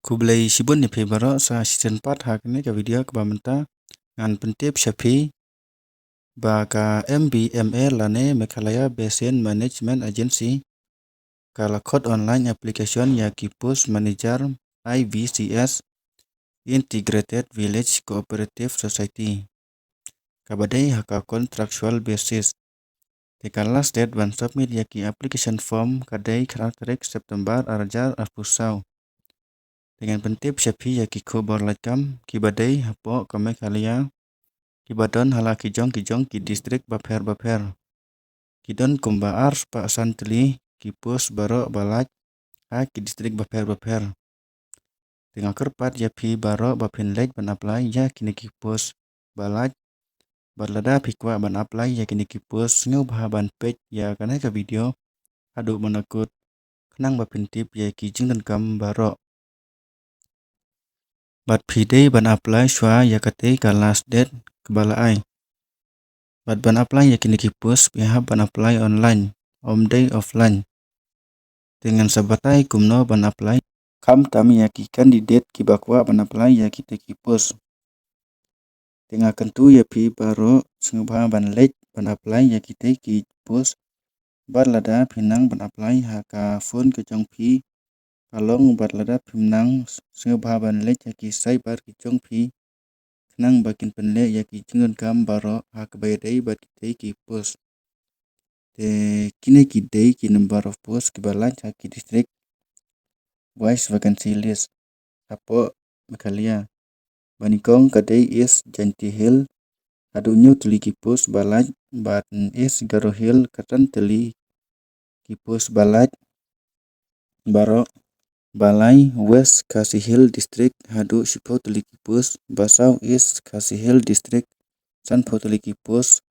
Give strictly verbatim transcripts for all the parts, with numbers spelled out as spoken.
Khublei shibun ïa phi baroh sa shisien pat ha kane ka video kaba mynta. Ngan pyntip sha phi ba ka M B M A lane Meghalaya Basin Management Agency ka la khot online application ïa ki post manager I V C S, Integrated Village Cooperative Society, kaba dei ha ka contractual basis. Te ka last date ban submit ïa ki application form ka dei khatar tarik September arhajar arphew saw. Te ngan pyntip sha phi ïa ki khubor lait kam kiba dei hapoh ka Meghalaya, kiba don ha la ki jong ki jong ki district bapher bapher. Ki don kumba arspah san tylli ki post baroh ba lait ha ki district bapher bapher. Te nga kyrpad ïa phi baroh ba phin leit ban apply ïa kine ki post ba lait. Bad lada phi kwah ban apply ïa kine ki post, sngewbha ban peit ïa kane ka video haduh mynta kut khnang ba phin tip ïa ki jingdonkam baroh. Bad phi dei ban apply shuwa ïa katei ka last date kaba la ai. Bad ban apply ïa kine ki post phi hap ban apply online, ym dei offline. Te ngan sa batai kumno ban apply khamtam ïa ki candidate kiba kwah ban apply ïa kitei ki post. Te nga kyntu ïa phi baroh sngewbha ban leit ban apply ïa kitei ki post. Bad lada phi nang ban apply ha ka phone ka jong phi ka long, bad lada phim nang, sngewbha ban leit ha ki cyber ki jong phi khnang ba kin pynleh ïa ki jingdonkam baroh ha kaba ïadei bad kitei ki post. Te kine ki dei ki number of post kiba lait ha ki district wise vacancy list hapoh Meghalaya. Ba nyngkong ka dei East Jaintia Hills haduh hynñiew tylli ki post ba lait, bad East Garo Hills ka san tylli ki post ba lait baroh. Ba lai, West Khasi Hills District haduh shiphew tylli ki post. Ba saw, East Khasi Hills District sanphew tylli ki post.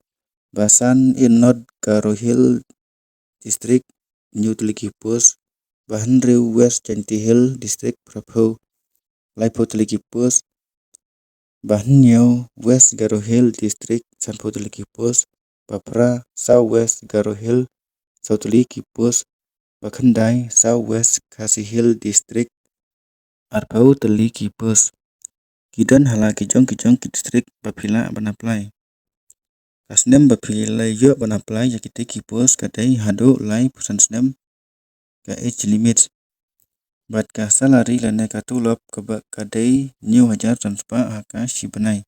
Ba san, North Garo Hills District hynñiew tylli ki post. Ba hynriew, West Jaintia Hills District phraphew, laiphew tylli ki post. Ba hynñiew, West Garo Hills District sanphew tylli ki post. Ba phra, South West Garo Hills saw tylli ki post. Ba khyndai, South West Khasi Hills District arphew tylli ki post. Ki don ha la ki jong ki jong ki district ba phi lah ban apply. Ka snem ba phi lah ïoh ban apply ïa kitei ki post ka dei haduh laiphew san snem ka age limit. Bad ka salary lane ka tulop kaba ka dei hynñiew hajar san spah ha ka shi bnai.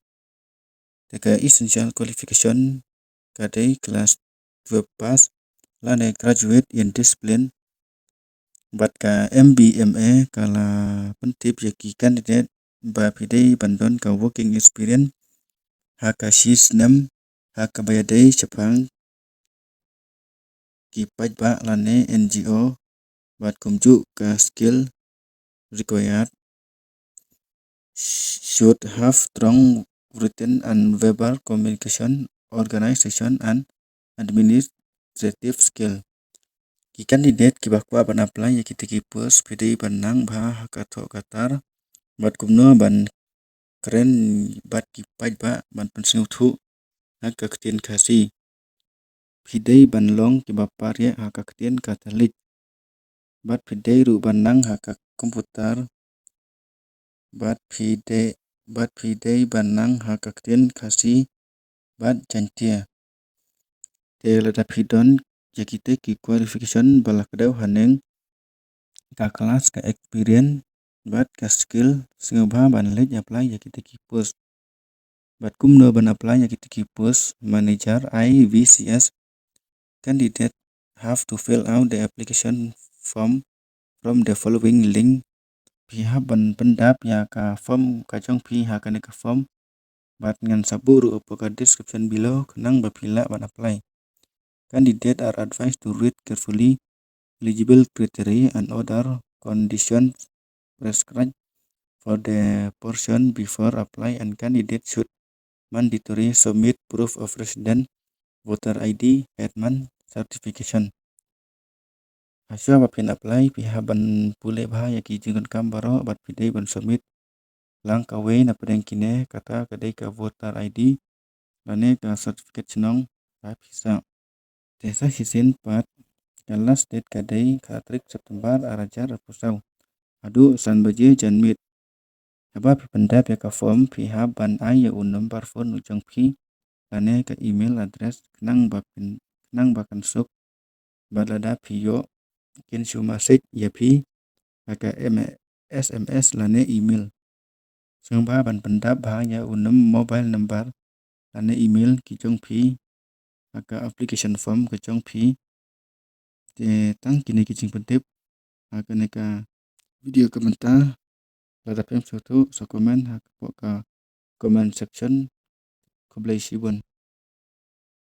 Te ka essential qualification ka dei class twelve pass lane graduate in discipline. Bad ka M B M A ka la pyntip ïa ki candidate ba phi dei ban don ka working experience ha ka shi snem ha kaba ïadei shaphang ki paidbah lane N G O, bad kumjuh ka skill required should have strong written and verbal communication, organization and administrative skill. Ki candidate kiba kwah ban apply ïa kitei ki post phi dei ban nang bha ha ka thoh ka tar, bad kumno ban kren bad ki paidbah, ban pynsngewthuh ha ka ktien Khasi. Phi dei ban long kiba parieh ha ka ktien Katholik. Bad phi dei ruh ban nang ha ka computer. Bad phi dei, bad phi dei ban nang ha ka ktien Khasi bad Jaintia. Te lada phi don ïa kitei ki qualification ba la kdew haneng, ka class, ka experience bad ka skill, sngewbha ban leit apply ïa kitei ki post. Bad kumno ban apply ïa kitei ki post manager I V C S? Candidate have to fill out the application form from the following link. Phi hap ban pyndap ïa ka form ka jong phi ha kane ka form. Bad ngan sa buh ruh hapoh ka description below khnang ba phi lah ban apply. Candidate are advised to read carefully eligible criteria and other conditions prescribed for the portion before apply, and candidate should mandatory submit proof of resident, voter I D, headman certification. Hashuwa ba phin apply phi hap ban pule bha ïa ki jingdonkam baroh bad phi dei ban submit lang kawei na pdeng kine, kata ka dei ka voter I D lane ka certificate shnong ba phi sah. Te sa shisien pat ka last date ka dei khatar tarik September arhajar arphew saw haduh san baje janmiet. Haba phi pyndep ïa ka form, phi hap ban ai ïa u number phone u jong phi lane ka email address khnang ba phin, khnang ba kan suk. Bad lada phi ïoh, kin shu message ïa phi ha ka M-, S M S lane email. Sngewbha ban pyndep bha ïa u num-, mobile number lane email ki jong phi ha ka application form ka jong phi. Te tang kine ki jingpyntip ha kane ka video ka mynta. Lada phi sngewthuh, sa comment ha ka, ka comment section. Khublei shibun.